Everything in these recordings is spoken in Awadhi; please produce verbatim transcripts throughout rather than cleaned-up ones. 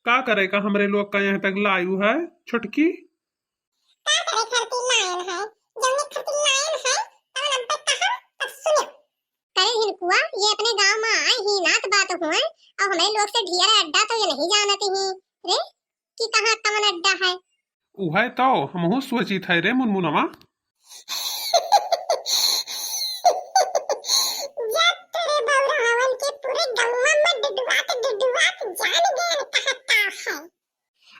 का करे का हमरे लोग का यहाँ तक लायू है छोटकी? का करे खातिर लायन है, जौने खातिर लायन है, तवन अब्बे कहम तब सुनो। करे हिनकुआ, ये अपने गाँव मा आए ही नात बात हुए, और हमरे लोग से ढियर अड्डा तो ये नहीं जानत ही रे, कि कहाँ कवन अड्डा है। उहै तो हमहू सोचित है रे मुनमुनवा। जब तोरे बौरावन के पूरे गौवा में डुडुआत डुडुआत जान गए कहाँ का है।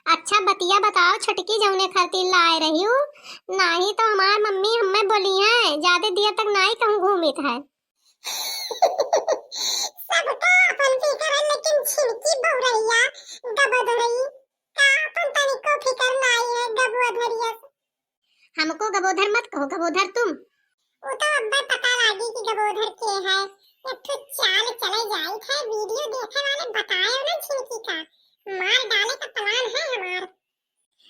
अच्छा बतिया बताओ छोटकी, जौने खातिर लाए रही हूँ, नाही तो हमार मम्मी हमें बोली है, ज्यादा देर तक नाही कहूँ घूमित है। सबका अपन फिकर है, लेकिन झिनकी बौरहिया गबोधरई का अपन तनिको फिकर नाही है गबोधरिया से। हमको गबोधर मत कहो, गबोधर तुम। वो तो अब्बे पता लागी कि गबोधर के है। एक ठो चाल चले जाई है, वीडियो देखे वाले बताए ना झिनकी का, मार डाले का प्लान है हमार।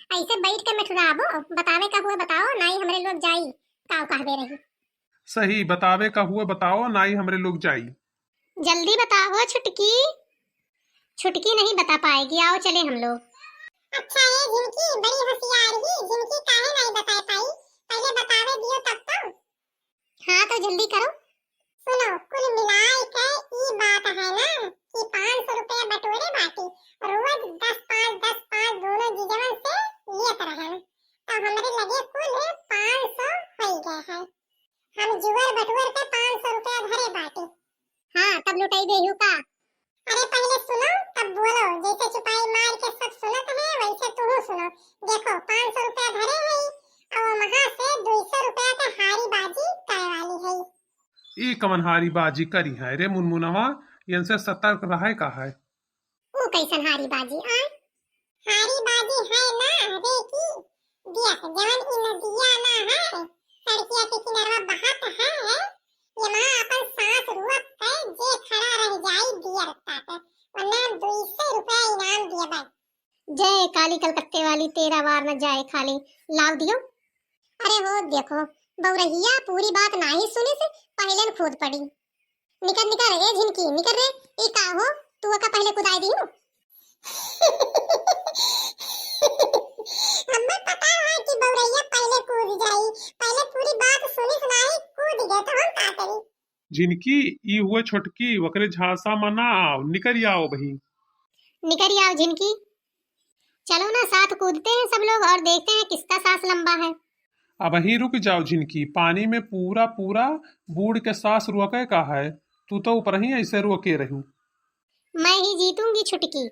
ऐसे बैठ के मेठुराबो, बतावे का हुआ बताओ, नाही हमरे लोग जाई, काव कहबे रही। सही, बतावे का हुआ बताओ, नाही हमरे लोग जाई। जल्दी बताओ छुटकी, छुटकी नहीं बता पाएगी, आओ चले हम लोग। अच्छा ये झिनकी बड़ी होशियार ही, झिनकी काहे नाही बता पाई, पहले बतावे दियो तब तो। हाँ तो जल्दी करो। सुनो, कुल मिलाए के ई बात है ना कि पाँच सौ रुपया बटोरे बाटी, रोज दस पाँच, दस पाँच दोनों जीजवन से लेत रहन, तो हमरे लगे कुल पाँच सौ होई गए हैं। हम जुअर बटुअर के पाँच सौ रुपया धरे बाटी। हाँ, तब लुटाई देहू का? अरे पहले सुनो तब बोलो, जैसे चुपाई मार के सब सुनत है वैसे तुहू सुनो। देखो पाँच सौ रुपया धरे है और वहाँ से दो सौ रुपया के हारी बाजी करे वाली है। ई कवन हारी बाजी करी है रे मुनमुनवा, इनसे सतर्क रहे का है। ऊ कैसन हारी बाजी आय? हारी बाजी है ना रे की, देख जवन ई नदिया ना है, सड़किया के किनारवा बहत है, ये माँ अपन सांस रुक के जे खड़ा रह जाई दियर तक, वरना दो सौ रुपया इनाम देबे। जय काली कलकत्ते वाली, तेरा वार न जाए खाली, लाव दियो। अरे हो देखो, बौरहिया पूरी बात नाही सुने से पहले न कूद पड़ी। निकर, निकर, ए झिनकी, निकर रे। ई का हो, तू ओका पहले कुदाई दिहू? हमें पता है कि बौरहिया पहले कूद जाई, पहले पूरी बात सुनी सुनाई कूद गए तो हम का करी? झिनकी, ई हुए छोटकी, वकरे झांसा में ना आओ, निकर आओ बही। निकर आओ झिनकी। चलो ना, साथ कूदते हैं सब लोग और देखते हैं किसका सांस लंबा है। अबहीं रुक जाओ झिनकी, पानी में पूरा पूरा बूड़ के सांस रोके का है, तू तो ऊपर ही ऐसे रोके रहू। मैं ही जीतूंगी छुटकी।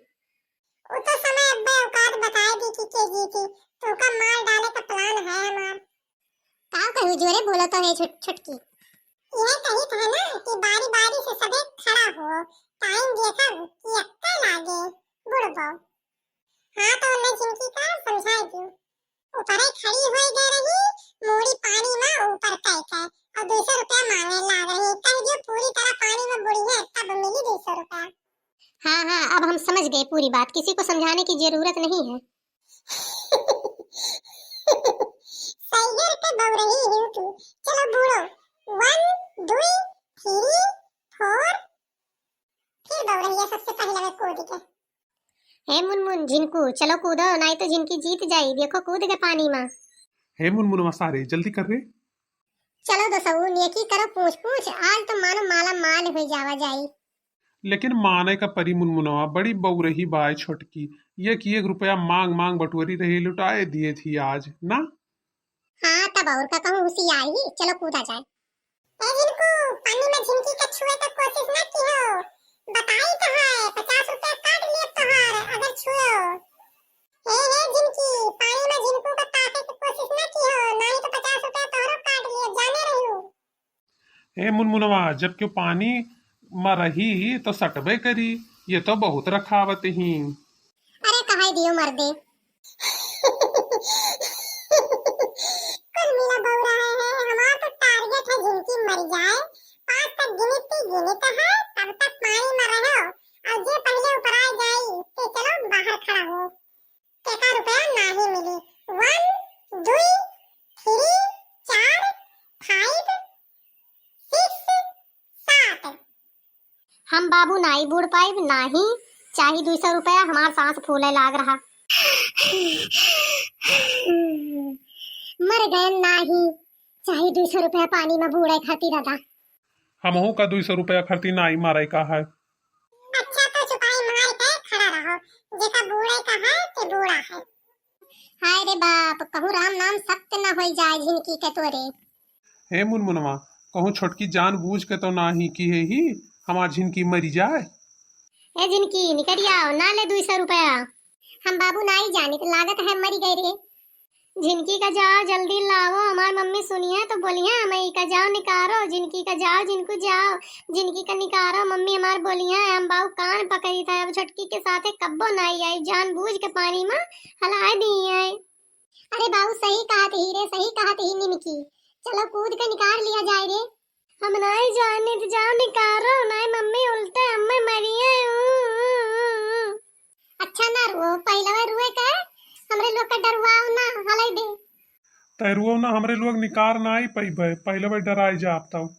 वो तो समय अब्बे औकात बताए दी कि के जीती, तू का मार डाले का प्लान है हमार। का कहू जोरे बोलो तो है छुट-, छुटकी। यह कही था ना कि बारी बारी से सबे खड़ा हो, टाइम देखा कि अक्का लागे, बुड़बो। हाँ तो उन्हें झिनकी का समझाए दियो। ऊपरे खड़ी होई गए रही, मूड़ी पानी में ऊपर कह के, और दो सौ रुपया मांगे लाग रही। कह दियो पूरी तरह पानी में बुड़ी है, तब मिली दो सौ रुपया। हाँ, हाँ, अब हम समझ गए पूरी बात, किसी को समझाने की जरूरत नहीं है। सैगर के बौरही हिउ तू। चलो बूड़ो, वन, दुई, थ्री, फोर। फिर बौरहिया सबसे पहले में कूद के। हे मुनमुन, झिनकू, चलो कूदो, नाई तो झिनकी जीत जाई। देखो, कूद गए पानी मा। हे मुनमुनवा सारे, जल्दी कर रे। चलो दोसऊ, नेकी करो पूछ पूछ, आज तो मानो माला माल हो जावा जाई। लेकिन माने का परी मुनमुनवा, बड़ी बौरही बाय छोटकी, एक एक रुपया मांग मांग बटोरी रही, लुटाए दिए थी आज ना। हाँ, तब और का कहूँ हुसियारी, चलो कूदा जाए। ए झिनकू, पानी में झिनकी के छुए के कोशिश ना किहो, बताई तो है, पचास रुपया काट लिए तोहार अगर छुओ। हे, हे झिनकी, पानी में झिनकू के ताके के कोशिश ना किहो, नहीं तो पचास रुपया तोहरो काट लिए, जाने रहियो। हे मुनमुनवा, जब क्यों पानी में रही तो सटबे करी, ये तो बहुत रखावत ही। अरे कहाई दियो मर्दे। कुल मिला बौरा है, है, हमार तो टारगेट है झिनकी मर जाए, पाँच तक गिनती गिनत है, तब तक पानी में रहो, और जे पहले ऊपर आ जाई, ते चलो बाहर खड़ा हो। केका रुपया नाही मिली। वन, दुई, थ्री, चार, फाइव, सिक्स, सात। हम बाबू नाई बूड़ पाइब, नाही चाही दुई सौ रुपया, हमार सांस फूले लाग रहा। मर गयन नाही, चाही दुई सौ रुपया पानी में बूड़े खातिर दादा। हमहू का दुई सौ रुपया खातिर नाही मरे का है। अच्छा तो चुपाई मार के खड़ा रहो, जेका बूड़े का है ते बूड़ा है। हाय रे बाप, कहूँ राम नाम सत्य न होई जाए झिनकी के तोरे। हे मुनमुनवा, कहूँ छोटकी जान बूझ के तो नाही किहे ही हमार झिनकी मरी जाए। ए झिनकी, निकरि आओ, ना ले दुई सौ रुपया। हम बाबू नाही जानित, लागत है मरी गए रे। झिनकी का जाओ, जल्दी लाओ, हमार मम्मी सुनिहैं तो बोलिहैं, हमें इका जाओ निकारो, झिनकी का जाओ, झिनकू जाओ, झिनकी का निकारो, मम्मी हमार बोलिहैं, हम बाऊ कान पकड़ी था, अब छोटकी के साथे कब्बो नाही आई, जान बूझ के पानी में हलाए दी है। अरे बाऊ, सही कहत ही रे, सही कहत ही निमकी। चलो कूद के निकार लिया जाए रे। हम नाई जानित, जाओ निकारो, नाई मम्मी उल्टे हमें मरिए। ऊ, ऊ, ऊ, ऊ। अच्छा ना रुओ, पहलवे रुए के हमरे लोग के डरवाओ ना, हलाई दे। तै रुओ ना, हमरे लोग निकार नाई पइबे, पहलवे डराए जाब तब।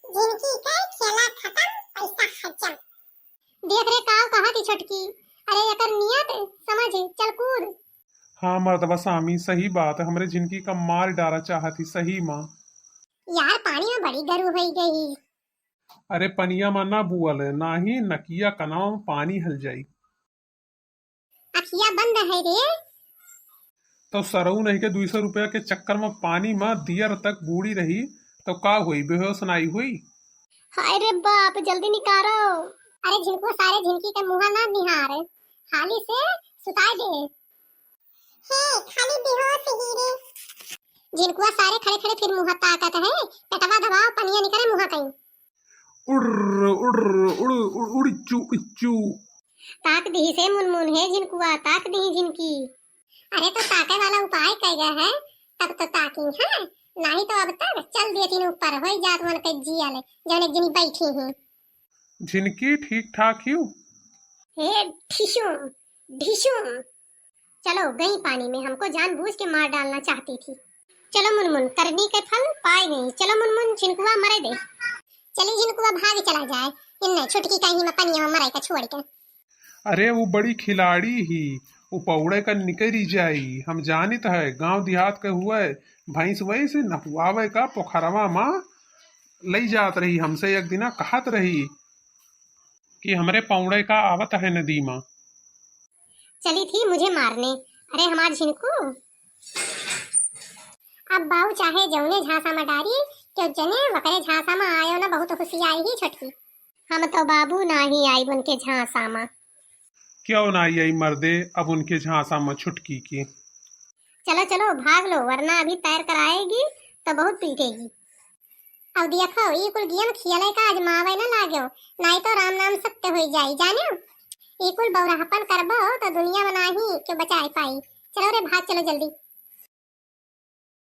जिनकी के खेला खत्म, पैसा हजम। देख रे, काव कहत ही छोटकी, अरे एकर नियत समझ, चल कूद। हाँ मर्दवा सामी, सही बात है, हमरे जिनकी का मार डारा चाहत ही सही माँ। यार, पानी में बड़ी गरू होई गई। अरे पनिया में ना बुअल है, ना ही नकिया कनवा में पानी हल जाई। अखिया बंद है रे। तो सरऊ नहीं के दुई सौ रुपया के चक्कर में पानी में दियर तक बूड़ी रही, तो का हुई, बेहोश नाई हुई? हाय रे बाप, जल्दी निकारो। अरे झिनकू, सारे झिनकी के मुँहा ना निहार, हाली से सुताए दे। हे, खाली बेहोश ही रे। झिनकुआ सारे खड़े खड़े फिर मुँहा ताकत है, पेटवा दबाओ, पनिया निकरे मुँहा कहीं। उड़, उड़, उड़, उड़, उड़, इच्चू, इच्चू। ताक दिही से मुनमुन है झिनकुआ, ताक दिही झिनकी। अरे तो ताके वाला उपाय कह गया है, तब तो ताकी है, नाही तो अब तक चल दिए तीन ऊपर होई जात मन के जियल, जौन एक जनी बैठी हैं। झिनकी ठीक ठाक हियो? हे ढिशुम, ढिशुम। चलो गई पानी में, हमको जानबूझ के मार डालना चाहती थी। चलो मुनमुन, करनी के फल पाए गई। चलो मुनमुन, झिनकुआ मरे दे। चली झिनकुआ भाग चला जाए, इन्ने छुटकी कहीं में पनिया में मरे का छोड़ के। अरे वो बड़ी खिलाड़ी ही, वो पौड़े का निकरी जाई। हम जानित है, गांव देहात के हुए, भैंस वैस नहुआवे का पोखरवा मा लई जात रही। हमसे एक दिना कहत रही कि हमरे पौड़े का आवत है नदी मा। चली थी मुझे मारने। अरे हमार झिनकू। अब बाऊ चाहे जौने झांसा मा डारी, क्यों जने वकरे झांसा मा आयो ना, बहुत होशियारी ही छोटकी। हम तो बाबू नाही आइब उनके झांसा मा। क्यों नाही आई मर्दे अब उनके झांसा मा छुटकी के? चलो, चलो, भाग लो, वरना अभी तैर कर आएगी तो बहुत पीटेगी। अब देखो, ई कुल गेम खियले का आजमावे न लाग्यो, नाही तो राम नाम सत्य होई जाई, जान्यो? ई कुल बौराहपन करबो तो दुनिया मा नाही क्यों बचाए पाई। चलो रे, भाग चलो जल्दी।